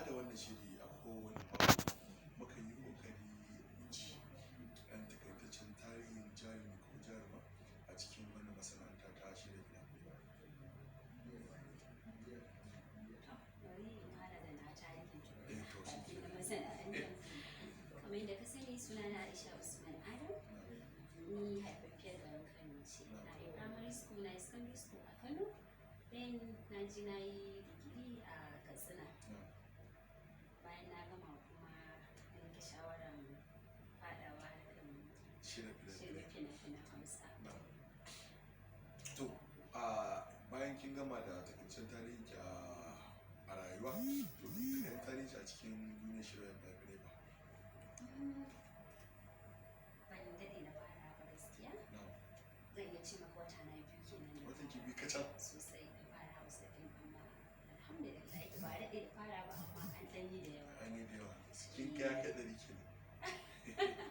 Al'adar wannan shiri, a kowane mako mukan yi ƙoƙari mu ji ɗan takaitaccen tarihin jarumi ko jaruma a cikin wannan masana'anta ta shirya fina-finai. To, bari in fara da na tarihin Eh, to shi kafin na kenan. masana'anta. Kamar yadda ka sani, suna na Aisha Usman Adam. Ni haifaffiyar garin Kano ce. Na yi primary school, na yi secondary school a Kano. Then na ji na yi digiri a Katsina. Bayan na gama kuma na yanke shawarar faɗawa harkar shirya shirya fina-finai. Fina-finan Hausa. Na'am. To, a bayan kin gama da takaitaccen tarihin ki a rayuwa, to takaitaccen tarihin ki a cikin duniyar shirya fina-finai ba? Ban daɗe da fara ba gaskiya. Na'am. Zan iya ce maka wata na 2 kenan da Watan ki fara. 2 kacal. Sosai da fara Hausa fim, amma alhamdulillah ba a daɗe da fara ba, amma an ɗan yi da yawa. An yi da yawa. Kin kai 100 kenan.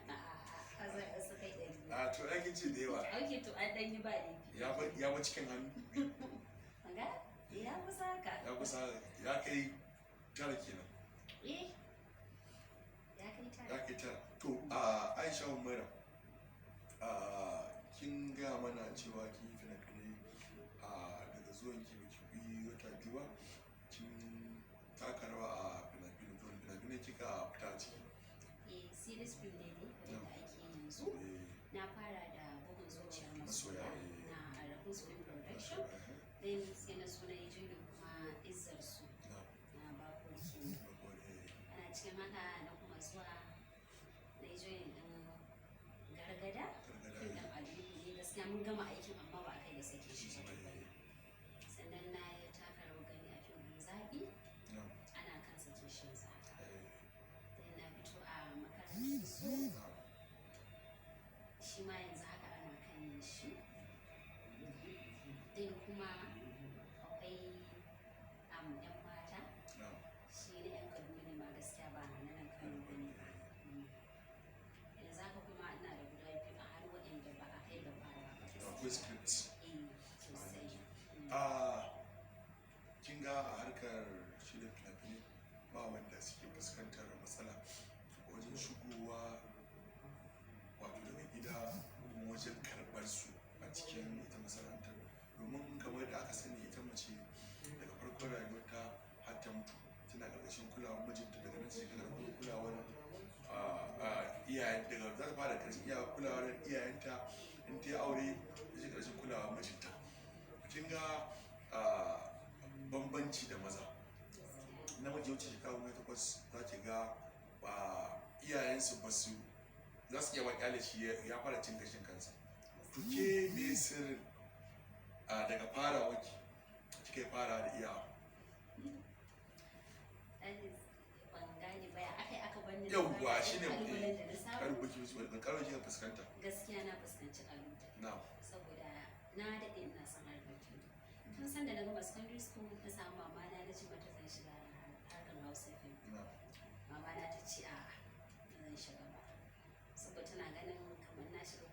A'a, zan su kai 100. A to, ai kin ce da yawa. Ok, to an ɗan yi ba laifi. Ya ba cikin hannu. Ga? Ya kusa haka. Ya kusa, ya kai 9 kenan. Eh. Ya kai 9. Ya kai 9. To, a Aisha Umaira, a kin gaya mana cewa kin yi fina-finai a daga zuwan ki baki yi wata 2 ba kin taka rawa a fina-finai. To, fina-finai kika fita a ciki? Eh, series film ne dai wanda ake yanzu. Na fara da Bugun Zuciyar Masoya, Masoya eh. na Rahus Film Production. Then sai na zo na yi joining kuma Izzar Su na Bako kenan. Bakore. Ana cikin haka na kuma zuwa na yi joining din Gargada. Gargada. Fim ɗin Aliyu ne gaskiya. Mun gama aikin amma ba a kai da sake shi ba tukuna. Sannan na yi taka rawar gani a fim ɗin Zaɓi. Ana kan sake shi yanzu haka. Then na fito a Makarantar Su. Shi ma yanzu haka ana kan yin shi. Then kuma akwai Yan Mata. Shi na yan Kaduna ne ma gaskiya, ba na nan Kano ba ne ba. Yanzu haka kuma ina da guda biyu a hannu waɗanda ba a kai ga fara ba gaskiya. Akwai scripts. Eh, sosai. A kin ga a harkar shirya fina-finai ba wanda suke fuskantar matsala wajen shigowa, wato daga gida, kuma wajen karɓar su a cikin ita masana'antar, domin kamar da aka sani, ita mace daga farkon rayuwarta har ta mutu tana ƙarƙashin kulawar mijinta. Daga nan sai ta karɓi kulawar iyayen, daga za ta fara ƙarshen iya kulawar iyayenta, in ta yi aure ta ce ƙarshen kulawar mijinta. Kin ga bambanci da maza. Namiji wuce shekara 18, za ki ga ba iyayensu ba su za su iya ba kyale shi, ya fara cin gashin kansa. To, ke me sirrin daga fara waki kika yi fara da iyawa? That is, ban gane ba, ya aka yi aka banni da Yauwa, fara shine ƙalubalen da na samu. Kalubale, kalubale kika fuskanta? Gaskiya na fuskanci ƙalubale. Saboda na daɗe ina son harkar fim. Tun sanda na gama secondary school na samu mama na, na ce mata zan shiga harkar Hausa fim. Mama na ta ce a'a, ba zan shiga ba. Saboda tana ganin kamar na shiga